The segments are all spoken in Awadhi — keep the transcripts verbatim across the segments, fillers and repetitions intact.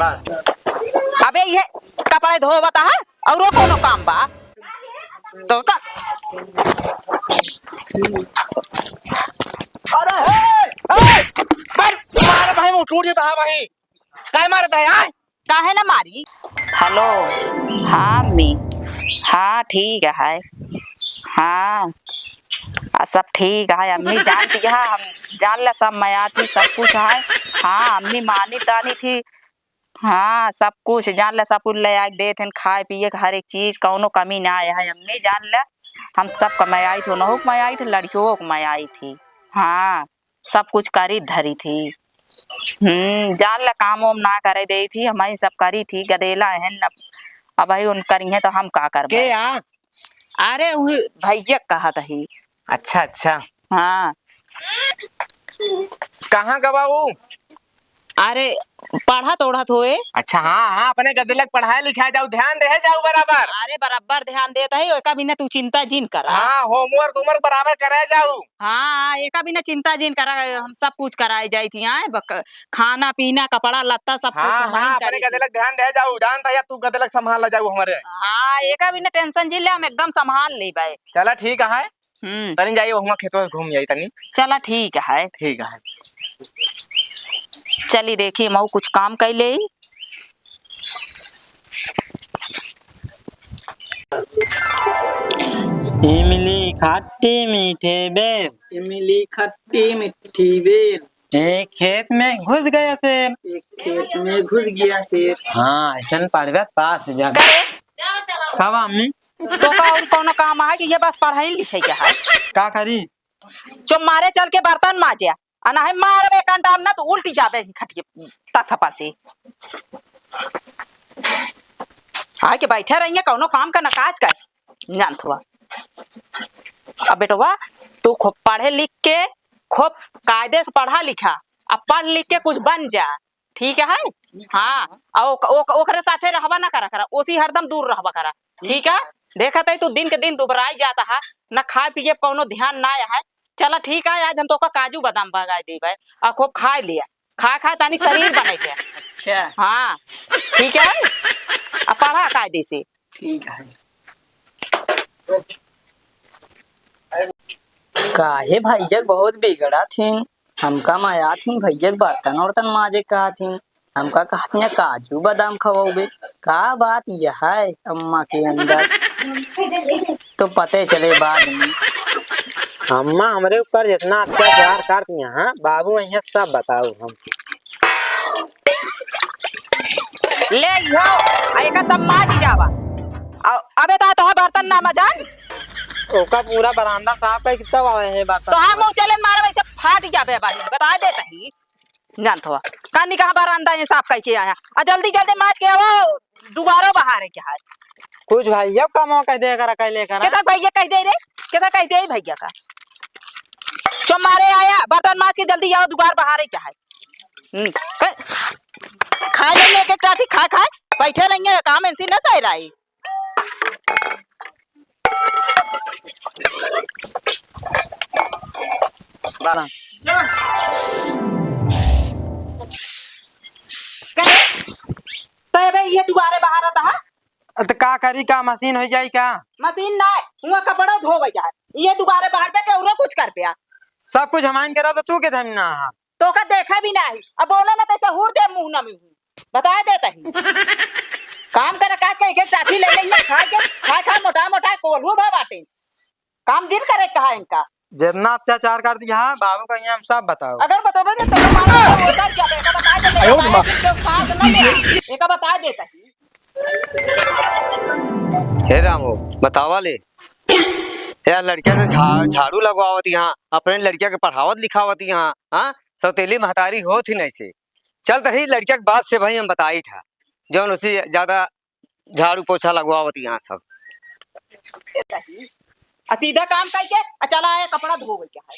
बस। अबे ये कपड़े धोवत है, औरो कोनो काम बा? तो का? अरे, हे, हे, मार, मार भाई, मुंह टूट जाता है भाई। काय मारत है, आय? काहे ना मारी? हेलो, हाँ अम्मी, हाँ ठीक है, हाँ, आ, सब ठीक है अम्मी, जानती है हम, जान ले सब मया थी, सब कुछ है। हाँ अम्मी, मानी तानी थी, हाँ सब कुछ जान ले, सब कुछ ले आके देत हन, खाए पिए के हर एक चीज, कौनो कमी ना आया है अम्मी, जान ले हम सब कमाई थी, उनहु कमाई थी, लड़कियों कमाई थी। हाँ, सब कुछ करी धरी थी। हम्म, जान ला काम वाम ना करे देई थी, हमही सब करी थी, गदेला हन। अब, अब भाई उन करी हैं तो हम का करबे? के आ? अरे उही भैया कहत ही। अच्छा, अच्छा। हाँ। कहाँ गवा ऊ? अरे पढ़त ओढ़त होए। अच्छा, हाँ, हाँ, अपने गदेला के पढ़ाए लिखाए जाऊ, ध्यान देहे जाऊ बराबर। अरे बराबर ध्यान देत ही, एका बिना तू चिंता जिन कर। हाँ, homework, homework बराबर करे जाऊ। हाँ, एका बिना चिंता जिन करा, हम सब कुछ कराए जाई थी। आए बक-, खाना पीना, कपड़ा लत्ता, सब कुछ हाँ, हमही हाँ, अपने करी थी। गदेलक ध्यान दे जाऊ, जानत है, तू गदेलक संभाल ला जाऊ हमरे। हाँ, एका बिना tension जिन ले, हम एकदम संभाल लेबे। चला ठीक है। हम्म। तनी जाई, वहुआ खेतवा घूम जाई तनी। चला ठीक है। ठीक है। चली देखी, मऊ कुछ काम कर ले। इमली खट्टी मीठे बेर। इमली खट्टी मीठी बेर। एक खेत में घुस गया शेर। एक खेत में घुस गया शेर। हाँ, ऐसन पढ़बे त पास हो जाबे। करे? कब अम्मी? तो का और कौनो काम है कि ये बस पढ़ाई लिखाई के है? का करी? जो मारे चल के बर्तन माजे। आ नाहीं मारबे एक अंडाम ना तो उल्टी जाबे ही खटिए तख्ता पर से। आके बैठे रहिए, कौनो काम का ना काज का, जानत हुआ। अब बेटवा, तू खूब पढ़े लिख के, खूब कायदे से पढ़ा लिखा, अब पढ़ लिख के कुछ बन जा, ठीक है? ठीक है। हाँ, आ ओक-, ओक-, ओकरे साथे रहबा ना करा करा, ओसी हरदम दूर रहबा करा, ठीक है? ठीक है। देखत है तू दिन के दिन दुबराई जाता है, ना खाए पिए पे कौनो ध्यान ना है, चला ठीक है, आज हम तोका काजू बादाम मंगाए देबे, आ खूब खाए लिया, खाए खाए तानी शरीर बने के। अच्छा। हाँ, ठीक है, आ पढ़ा कायदे से। ठीक है। काहे भैया बहुत बिगड़ा थिन, हमका मया थिन भैया के बर्तन उर्तन माजे कहा थिन। हमका कहत हियाँ काजू बादाम खवउबे। का बात यह है अम्मा के अंदर? तो पते चले बाद में। अम्मा हमरे ऊपर जितना अत्याचार करती हैं, बाबू अइहें सब बताऊ हम। ले इहो, आ एका सब माज जावा। आ, अबे तो तोहे बर्तन ना मजान। ओका पूरा बरामदा साफ कइके तब आवे हैं बर्तन। तोहार मुँह चले मारे वैसे फाट जाबे बानी, बता देत ही। जानत हवा, कानी कहाँ बरामदा ये साफ कइके आया। आ जल्दी जल्दी माज के आवो, दुआरो बहारे के है। कुछ भैया कमवा कह दे करा, कह ले करा। केता भैया कह दे रे, केता कह दे भैया का। चो मारे आया, बर्तन माज के जल्दी आओ, दुआर बहारे के है। हम्म, क-, खाए लेंगे एक एक टाटी, खाए खाए बैठे रहेंगे, काम ऐसी न सह रही। बारह। तय बे, ये दुआरे बाहर आता है? अ, त का करी, का मशीन होइ जाई का? मशीन ना है, हुआ कपड़ा धोवे जाए। ये दुआरे बाहर पे के औरो कुछ कर पे आ। सब कुछ हमाइन करा तो तू के धन ना हा। तोका देखे भी नाही। अब बोला ना तैसे हुर दे मुँह ना में हूँ। बताए देता ही। काम करे काज के एक एक टाठी ले लेंगे, खा के, खा खा मोटा मोटा कोल्हू भा बाटे। काम दिन करे कहा इनका। जितना अत्याचार कर दिया है, बाबू का यहाँ हम सब बताओ। अगर बतोबे ना तो मारो, उतर जाबे, एका बताए देता ही। आयो रे माँ। एका बताए देता ही। हे रामू, बतावा ले। यार, लड़किया से झा-, झाड़ू लगवावत यहाँ, अपने लड़किया के पढ़ावत लिखावत यहाँ, हाँ? सौतेली महतारी होत ही नहीं से। चल तही लड़किया के बाप से भाई हम बताई था, जौन उसे ज्यादा झाड़ू पोछा लगवावत यहाँ सब। आ सीधा काम करके, आ चला आया कपड़ा धोवे के है।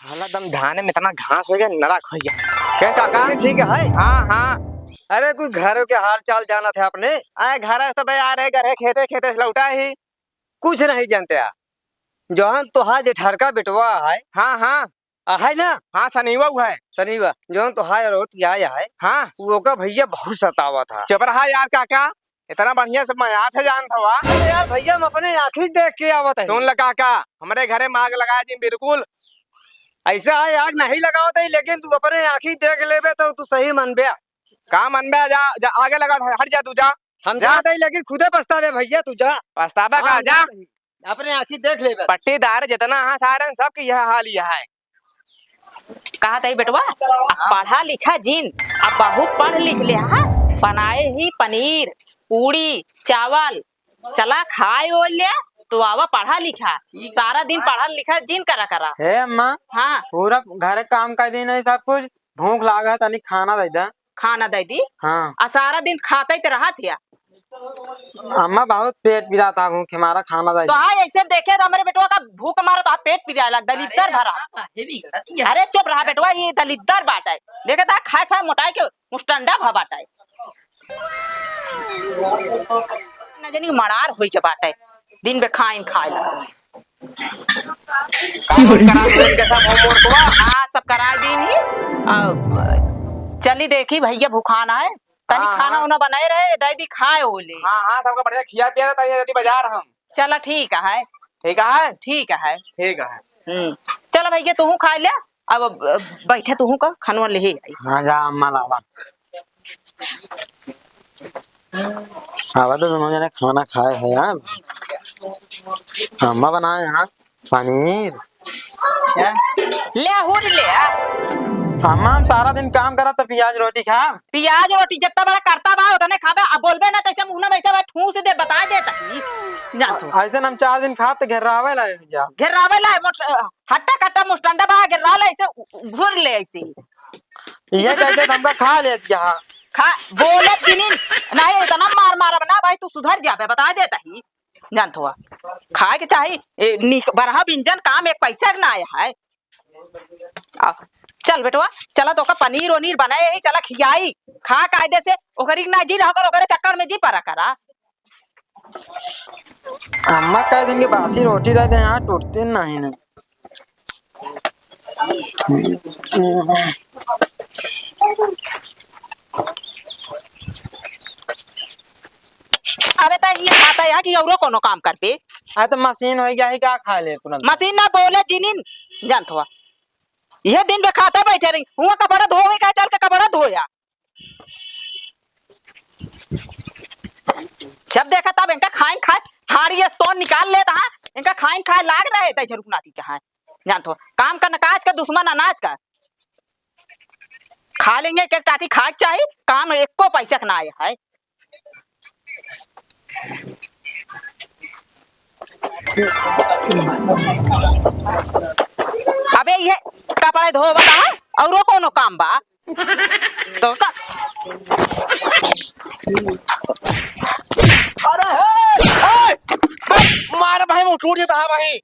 हाला दम धाने में इतना घास हो गया, नरा खो गया। के काका? ठीक है? हाँ, हाँ। अरे, कुछ घरों के हाल चाल जानत है अपने? आए, घर है सब आ रहे, घर है, खेते, खेते से लौटा ही। कुछ नहीं जानते आ। जौन तोहार जेठरका बेटवा है। हाँ, हाँ। आ, है ना? हाँ, सनीवा उ है। सनीवा, जौन तो है और होत आया है। हाँ। वो का भैया बहुत सतावा था। चुप रहा यार काका, इतना बढ़िया से मयात है जानत हवा। अरे यार भैया, हम अपने आँखी देख के आवत है। सुन ल काका, हमरे घरे में आग लगाए जिन बिल्कुल। ऐसा है, आग नहीं लगावत है, लेकिन तू अपने आँखी देख लेबे तो तू सही मनबे। का मनबे? जा, जा, आगे लगा, हट जा तू, जा। हम जा। जात है, लेकिन खुदे पछतावे भैया, तू जा। पछतावा का, हाँ, जा। जा। अपने आँखी देख लेबे। पट्टीदार जितना हाँ सारन सबके यह हाल यह है। कहत है बेटवा, अब पढ़ा लिखा जिन, अब बहुत पढ़ लिख ले हा, बनाए ही पनीर, पूड़ी, चावल, चला खाए ओ ले, तो आवा पढ़ा लिखा, सारा दिन पढ़ा लिखा जिन करा करा। हे अम्मा, हाँ। पूरा घर काम कर दी नहीं सब कुछ, भूख लागा है, तनी खाना दे दे। खाना दे दी? हाँ। आ सारा दिन खाते तो रहत है। अम्मा, बहुत पेट पिरात है, भूख मारा, खाना दे तो दे। हाँ, ऐसे देखे तो हमरे बेटवा का भूख मारा तो हाँ, पेट पिराए लग, दलिद्दर भरा। अरे चुप रहा बेटवा, ये दलिद्दर बाटे। देखे ता खाए खाए मोटाए के मुस्टंडा भा बाटे। न जानी मड़ार होई के बाटे, दिन बे खाइन खाए ला। सब करा दीन के सब homework बा। हाँ, सब करा दीन ही। अब चली देखी भैया भुखान है, तनी हाँ, खाना हाँ। उना बनाए रहे, दे दी खाए ओले। हाँ, हाँ, सबका बढ़िया खिया पिया देता है, जल्दी बाजार हम। चला ठीक है। ठीक है? ठीक है। ठीक है। हम्म। चला भैया तू खा ले, अब, अब बैठे तू का खानवा ले आई। हाँ, जा अम्मा लावा। आवा तो दोनों जने खाना खाए है यार। अम्मा बनाए हैं पनीर। अच्छा। ले हुर ले। अम्मा, हम सारा दिन काम करत तो प्याज रोटी खाब। प्याज रोटी जितना बड़ा करता बा उतने खाबे। अब बोलबे ना तैसे मुंह ना वैसे भाई ठूस दे, बता दे तही। जान तू। ऐसे हम चार दिन खाब तो घेरावे ला जा। घेरावे ला मोट-, हट्टा कट्टा मुस्टंडा बा, घेरा ला ऐसे उ-, उ-, घूर ले ऐसे ही। ये कहते तो हमका खा लेत क्या? खा, बोले जिनिन, नहीं इतना मार मारब ना भाई, तू सुधर जाबे, बता देता ही, जानत हुआ। खाए के चाही, ए, निक-, बरहा व्यंजन काम एक पैसा के ना आया है। आ, चल बेटवा, चला तोका पनीर वनीर बनाए ही, चला खियाई, खा कायदे से, ओकरी ना जी रहा कर, ओकरे चक्कर में जी परा करा। अम्मा कह दिन के बासी रोटी दे दे, यहाँ टूटते नहीं ने। अबे त ये खाता है कि औरो कोनो काम कर पे? आ तो मशीन हो गया है, क्या खा ले तुरंत? मशीन ना बोले जिनिन, जानत हुआ। ये दिन बे खाता बैठे रही, हुआ कपड़ा धोवे का, चल के कपड़ा धोया। जब देखा तब इनका खाइन खाए, हाड़ी ये stone निकाल लेता है, इनका खाइन खाए लाग रहे थे रुकनाती के हैं। जानत हो, काम का नकाज का दुश्मन अनाज का। खा लेंगे एक एक टाटी खाए के चाही, काम एको पैसा के ना आए है। अबे ये कपड़े धोवत है, औरो कोनो काम बा? तो का? अरे हे, हे, हे, मार भाई, मुंह टूट जाता है भाई।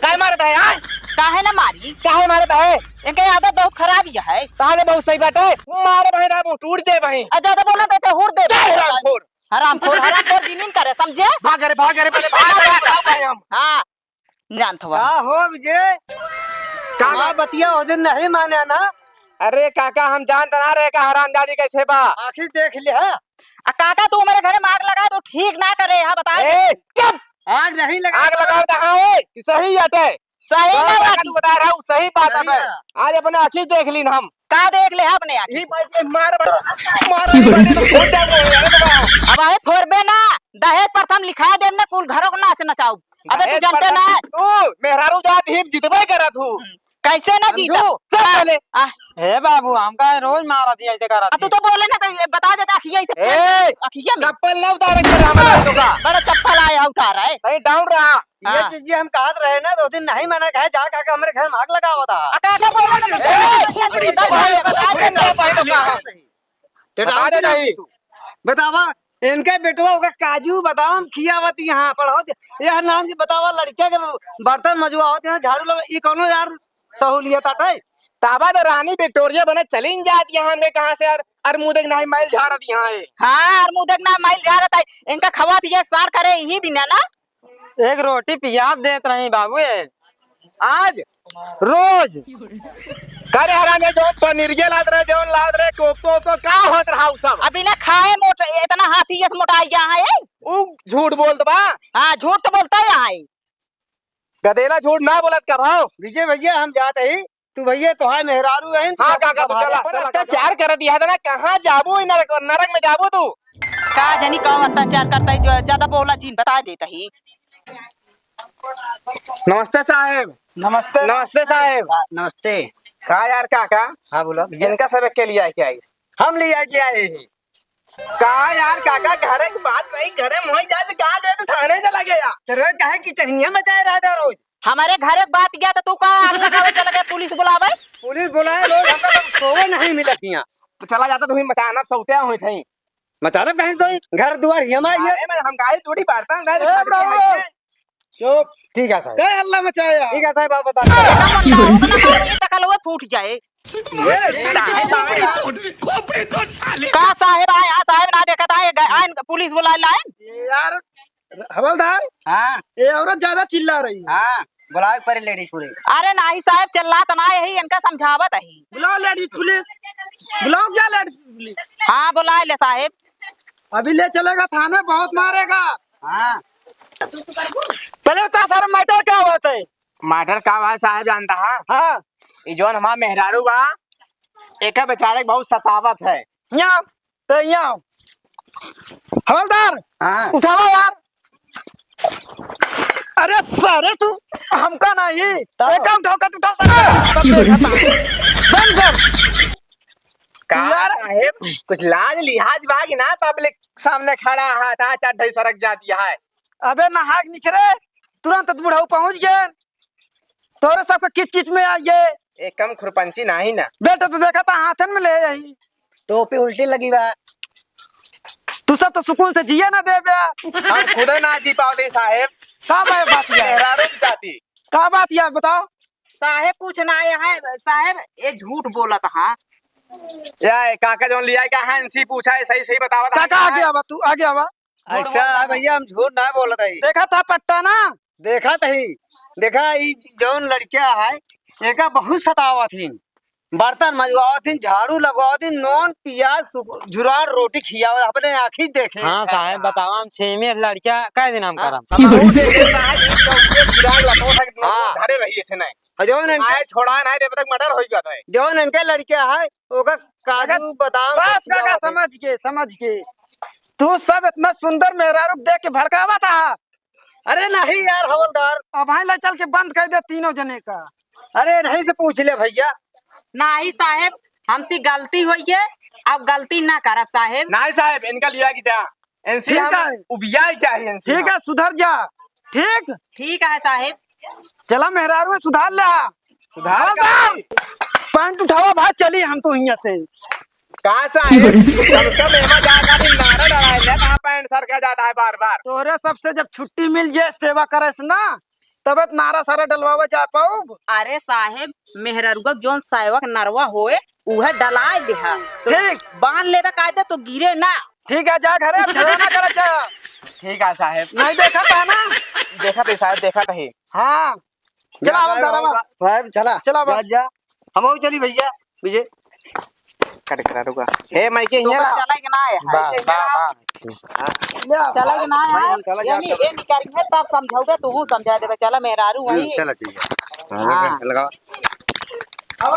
काय मारत है, आय? काहे ना मारी? काहे मारत है? इनके आदत बहुत खराब ही है। काहे बहुत सही बात है। मार भाई, ना मुंह टूट जाए भाई। आ, ज्यादा बोला तो ऐसे हुर दे। क्या हरामखोर? हरामखोर, हरामखोर जिनिन करे, समझे? भाग रे, भाग रे, पहले भाग, भाग, भाग भाई हम। हाँ, जानत हुआ। का हो विजय? का का बतिया ओ दिन नहीं माने ना? अरे काका, हम जानत ना रहे का हरामजादी कैसे बा। आखिर देख ले, हाँ? आ काका, तू मेरे घरे में आग लगा, तू ठीक ना करे, हाँ, बता दे। ए, चुप! आग नहीं लगा। आग लगाओ तो हाँ, ए, कि सही अटे। सही ना बात। तू बता रहा हूँ, सही बात है। सही है। आज अपने आँखी देख लीन हम। का देख ले अपने आँखी? ई बात के मार, मार, मार, मार, मार, मार। अब आए फोरबे ना, दहेज प्रथा में लिखा देम ना, कुल घरों को नाच नचाऊ। अबे तू दहेज जानते प्रथा ना। तू मेहरारू जात ही जितबे करत हूँ। हम्म, कैसे ना समझू? जीतब? चल आ, पहले। आ। हे बाबू, हमका रोज मारत ही ऐसे करत आ, तू ही। तो बोले ना, तो ये बता देता, अखिया ऐसे ए, अखिया में। चप्पल ना उतारे के पड़े हमारे तो का। बड़ा चप्पल आया उतारा है। नहीं, down रहा। ये हाँ। चीज हम कहत रहे ना, दो दिन नहीं मना कहे, जा काका हमरे घर में आग लगावा था। आ, काका बोला ना, ए, ए, ए, बता दे, बता दे, बता दे। बता दे नहीं। बतावा, इनका बेटवा ओका काजू बादाम खियावत यहाँ पढ़ाओ। यार नाम की बतावा, लड़किया के बर्तन मजवावत यहाँ, झाड़ू लगा, ई कौनो यार सहूलियत आटे? ताबा तो रानी विक्टोरिया बने चलिन जात यहाँ में, कहाँ से यार अरमुदे के नाई मैल झारत यहाँ है। हाँ, अरमुदे के नाई मैल झारत है। इनका खवा पिया सार करे, यही बिना ना। एक रोटी पियास देत रही बाबू, ए। आज? रोज। करे हरामी, जो पनीरिया लात रहे, जौन लात रहे, कोफ्तो, ओफ्तो, का होत रहा उ सब? अभी ना खाए मोट, इतना हाथी जैसे मोटाई गया है। उ झूठ बोलत बा। हाँ, झूठ तो बोलता ही है। गदेला झूठ ना बोलत का भाव? विजय भैया, हम जात ही। तू भैया, तोहार मेहरारू है, हाँ, काका, तू चला, चला, अत्याचार कर दिया था ना, कहाँ जाबो, ई नरक, नरक में जाबो तू। का जानी कौन अत्याचार करता है, जो ज्यादा बोला जिन, बता देता ही। नमस्ते साहेब। नमस्ते। नमस्ते साहेब। सा-, नमस्ते। का यार काका? हाँ, बोला भैया। इनका सब के लिए आए क्या? हम ले आए क्या है? का यार काका, घरे की बात रही, घरे मोई जाए तो का गए तो थाने चला गया। तेरे काहे की चहनिया मचाए रहा था रोज? हमारे घरे की बात गया तो तू का आग लगावे चला गया, पुलिस बुलावे? पुलिस बुलाए लोग, हमका तो सोवे नहीं मिलत हियाँ। तो चला जाता तुम्हें मचाना सौते हुए थे। मचाना कहीं सोई, घर दुआर हियाँ में ये। अरे मैं हम गाय जोड़ी पाड़ता हूँ, गाय ए, दिखा देते हैं बाबू। ऐसे। चुप। ठीक है साहब। क्या हल्ला मचाया? ठीक है साहब, आप बता। एकदम बंदा हो, बंदा मारो, ये टकल हुए फूट जाए। ये साहब आए। खोपड़ी तोड़ साले। का साहेब आए? हाँ, साहेब ना देखत आए, ग-, आए, पुलिस बुलाए लाए। ये यार, हवलदार। हाँ। ये औरत ज्यादा चिल्ला रही है। हाँ, बुलाओ एक परे लेडीज पुलिस। अरे नाही साहेब, चिल्लात ना यही, इनका समझावत ही। बुलाओ लेडीज पुलिस, बुलाओ क्या लेडीज पुलिस? हाँ, बुलाए ले साहेब। अभी ले चलेगा थाने, बहुत मारेगा। हाँ। पहले बता सारा मैटर का बात है? मैटर का बा साहेब जानता है? हाँ। ई जौन हमार मेहरारू बा, एका बेचारे के बहुत सतावत है। यहाँ, तो यहाँ। हवलदार, हाँ। उठावा यार। अरे सारे तू हमका नहीं, तब? एका उठाओ, का तू उठाओ, सारे तब देखा था। बंद कर। का यार। साहेब, कुछ लाज लिहाज बा कि ना, पब्लिक सामने खड़ा है, था चढ़ई सरक जाती है। अबे नहाक निकरे, तुरंत बुढ़ऊ पहुंच गए। तोरे सबके किच किच में आ गए। एक कम खुरपंची नाही ना। बेटा तो देखा था हाथन में ले आई। टोपी उल्टी लगी बा। तू सब तो सुकून से जिए ना देबे। हम खुदे ना जी पावली साहेब। का बा बात या? मेहरारू की जाति। का बात या बताओ? साहेब कुछ ना आया है साहेब, ये झूठ बोलत हा। या काका जौन लिया का है इनसे पूछा है, सही सही बतावत है। काका आगे आवा, तू आगे आवा। अच्छा भैया, हम झूठ ना बोलत हई। देखा था पट्टा ना? देखा तही। देखा, ई जौन लड़किया है, एका बहुत सतावत ही। बर्तन मजवावत ही, झाड़ू लगवावत ही, नून, पियाज, सु-, झुरार रोटी खियावत, अपने आँखी देखे। हाँ साहेब, बतावा, हम छेमे लड़किया कै दिन हम हाँ, करम? बताओ, देखे साहेब, ई सब के झुरार लगवावत है, हाँ। धरे रही ऐसे नहीं। और जौन इनके आए छोड़ा नहीं, जब तक मर्डर होई जाता है। जौन इनके लड़किया है, ओका काजू, बस, बादाम बस, सब काका, खियावत है। समझ के, समझ के। तू सब इतना सुंदर मेहरारू देख के भड़कावा था। अरे नहीं यार हवलदार। अब भाई ले चल के बंद कर दे तीनों जने का। अरे नहीं से पूछ ले भैया। नहीं साहेब, हमसे गलती होई है, अब गलती ना करब साहेब। नहीं साहेब, इनका लिया की जा। इनसे ठीक हम है। उबिया ही क्या है इनसे ठीक हम? है, सुधर जा। ठीक? ठीक है साहेब। चला मेहरारू सुधार ले। सुधार का? पैंट उठावा भाई, चली हम तो हियाँ से। का साहेब? जब उसका मेहमा जाता है, नारा डराए ले, कहाँ पैंट सरका जाता है बार-बार? तोहरे सबसे जब छुट्टी मिल जाए सेवा करे से ना, तब नारा सारा डलवावे जा पाउब। अरे साहेब, मेहररुआ जौन सेवक नरवा होए, उहे डलाए देहा। तो ठीक। बांध लेबे कायदे तो गिरे ना। ठीक है, जा घरे, अब झगड़ा ना करे जा। ठीक है साहेब। नहीं देखा था ना? देखा था साहेब, देखा था ही। हाँ। चला, जा, हवलदार, जा, आवा। साहेब, चला। चला, आवा। जा, जा। हम और चली भैया, विजय। कट करा रुका। हे, माइके तो हियाँ बस ला। चला कि ना आया? बा, बा, बा। ले आ। चला कि ना आया? भाई, हम चला यानी जाते हैं। ये निकाली है, तब समझाओगे, तू हूँ समझा देबे। चला, मेहरारू हम्म, वही। चला, ठीक है। हाँ। लगाओ।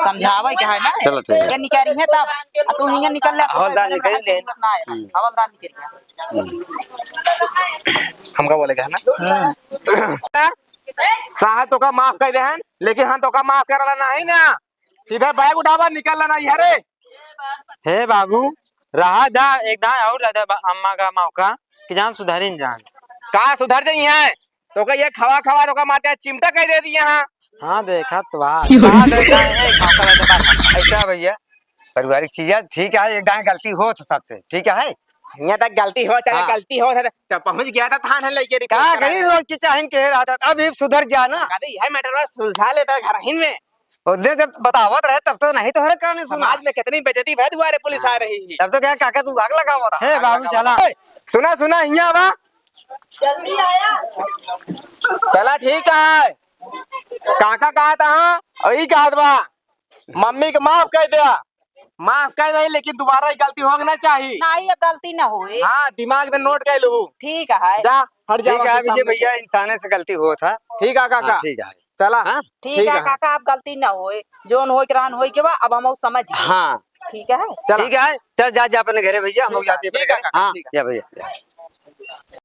समझावे के है ना? चलो, ठीक है। ये निकाली है, तब आ तू हियाँ निकल ले, हवलदार निकल ले। ना आया। हम्म। हवलदार निकल ले। हम्म। हमका बोले के है ना? हम्म। साहब तोका माफ कर दे हैं, लेकिन हम तोका माफ करला नहीं ना। सीधे बैग उठावा, निकल लेना यहाँ रे। हे बाबू, रहा दा, एक दाएं और दे दे बा-, अम्मा का मौका कि जान सुधरिन जान। का सुधर जाई है? तोका ये खवा खवा तोका मार के चिमटा कह दे दिया हाँ। हाँ, देखा तो बा। रहा दे, एक दाएं, एक मौका दे दे बा। ऐसा भैया, पारिवारिक चीज है, ठीक है, एक दाएं गलती होत सबसे, ठीक है? यहाँ तक गलती होत है, हाँ। गलती होत है, तो पहुँच गया था थाने लेके रिपोर्ट का करा करी, के। रोज के चाहिन के रहा था, अब ये सुधर जा ना। कदी है मैटर सुलझा लेता घर ही में। और दे, जब बतावत रहे, तब तो नहीं तोहरे कान सुना। समाज में कितनी बेइज्जती भय दुआरे पुलिस आ रही है। तब तो क्या काका तू आग लगावत रहा। हे बाबू, चला। ए, सुना, सुना, हियाँ बा। जल्दी आया। चला, ठीक है। काका कहत हा, और ई कहत बा, मम्मी के माफ कर दे। माफ कर दे, लेकिन दोबारा ई गलती होग ना चाही। नहीं, अब गलती ना होए। हाँ, दिमाग में नोट कर लू। ठीक है। जा, हट जा ठीक है वहाँ से विजय सामने भैया, से। इंसाने से गलती होत है। ठीक है काका। हाँ, ठीक है। चला। हाँ? ठीक ठीक है है। काका, अब गलती ना होए। जोन होए के रहन होए के बा, अब हम समझ गए। हाँ। ठीक है। चला। ठीक है, चल जा, जा अपने घरे भैया, हम ठीक है, जाते हैं ठीक है अपने घरे। काका, हाँ, ठीक है। जा भैया, जा।